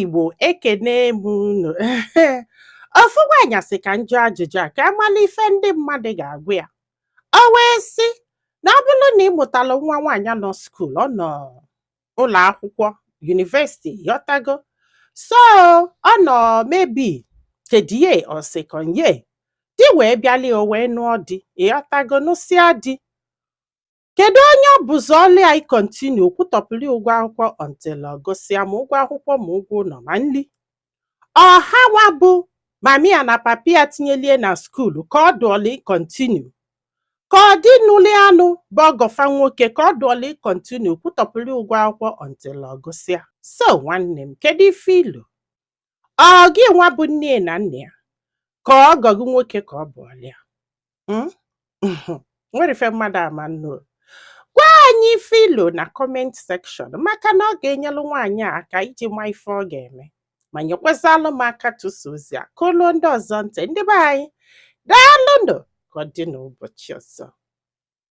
Igbo, ekene m unu. Ofu nwaanyị sị ka m jụọ ajụjụ a ka amala ife ndị mmadụ ga-agwa ya. O wee sị na ọ bụrụ na ị mụtalụ nwa nwaanyị nọ school, ọ nọ ụlọ akwụkwọ university, ghọtago? So ọ nọ maybe third year or second year, di wee bịali, o wee nụọ di, ịghọtago? Nụsịa di, kedu onye ọ bụzi ọlụ ya ịcontinue kwụtọpụrụ ụgwọ akwụkwọ until ọ gụsịa, ma ụgwọ akwụkwọ, ma ụgwọ ụlọ, ma nli ọha nwa bụ mami ya na papi ya tinyelie na school, ka ọ dụọla ịcontinue, ka ọ dị nụli anụ bụ ọgọfa nwoke, ka ọ dụọla ịcontinue kwụtọpụrụ ụgwọ akwụkwọ until ọ gụsịa? So nwanne m, kedu ife ilu ọ gị nwa bụ nne na nna ya, ka ọgọ gị nwoke, ka ọ bụ ọlịa? Nwere ife mmadụ ama nnu. Gwa anyị ife ilo na comment section, maka na ọ ga-enyelu nwaanyị a aka iji ma ife ọ ga-eme, ma nyekwazalụ m aka tụsa ozi a ka olu ndị ọzọ ntị. Ndị be anyị, daalụnụ. Ka ọ dị n'ụbọchị ọzọ.